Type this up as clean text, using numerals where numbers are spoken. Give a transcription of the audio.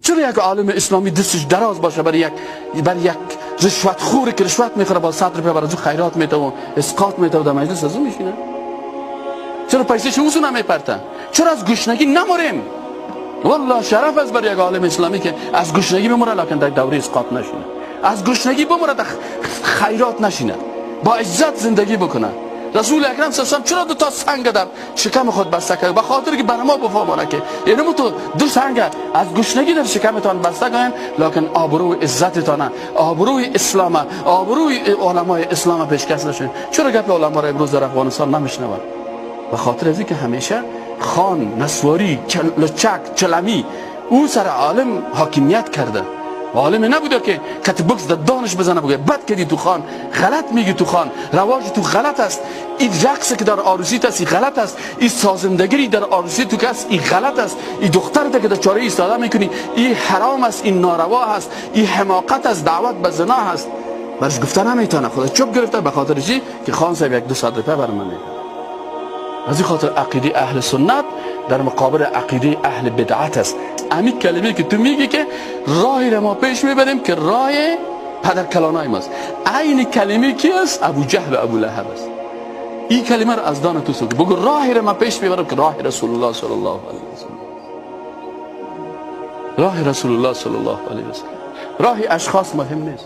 چرا یک عالم اسلامی دستش دراز باشه برای یک رشوت خوری که رشوت میخوره، با 100 روپیه برای خیرات میده و اسقاط میده و در مجلس از اون میشینه؟ چرا پیسه اوزو نمیپرتن؟ چرا از گشنگی نمریم؟ والله شرف است برای یک عالم اسلامی که از گشنگی بمره لکن در دوره اسقاط نشینه، از گشنگی بمره در خیرات نشینه، با عزت زندگی بکنه. رسول اکرم صلی الله علیه و چرا دو تا سنگ در شکم خود بسته کرد؟ به خاطر که بر ما بفهمانه که یعنی تو دو سنگ از گشنگی در شکمتان بسته کنین، لکن آبروی عزتتان، آبروی اسلام، آبروی علمای اسلام پیشکش نشین. چرا گپ علما را امروز در افغانستان نمیشنوند؟ به خاطر از اینکه همیشه خان، نسواری، لچک، چلمی او سر عالم حاکمیت کرده. عالم نبوده که کت بکس در دانش بزنه بگه بد کردی تو خان، غلط میگی تو خان، رواج تو غلط است، این رقص که در عروسی است غلط است، این سازندگی در عروسی تو که است این غلط است، این دختر که در چاره ایستاده میکنی این حرام است، این ناروا است، این حماقت است، دعوت به زنا است. برش گفته نمیتونه، خدا چوب گرفته. به خاطر چی که خان صاحب یک 200 روپیه بر من میده. از این خاطر عقیده اهل سنت در مقابل عقیده اهل بدعت است. همین کلمه که تو میگی که راهی را ما پیش میبریم که راه پدر کلانای ماست، عین کلمه کی است؟ ابو جهل و ابو لهب است. این کلمه را از دان تو سوک بگو، راهی را ما پیش میبرم که راه رسول الله صلی الله علیه و سلم، راه رسول الله صلی الله علیه و سلم. راه اشخاص مهم نیست.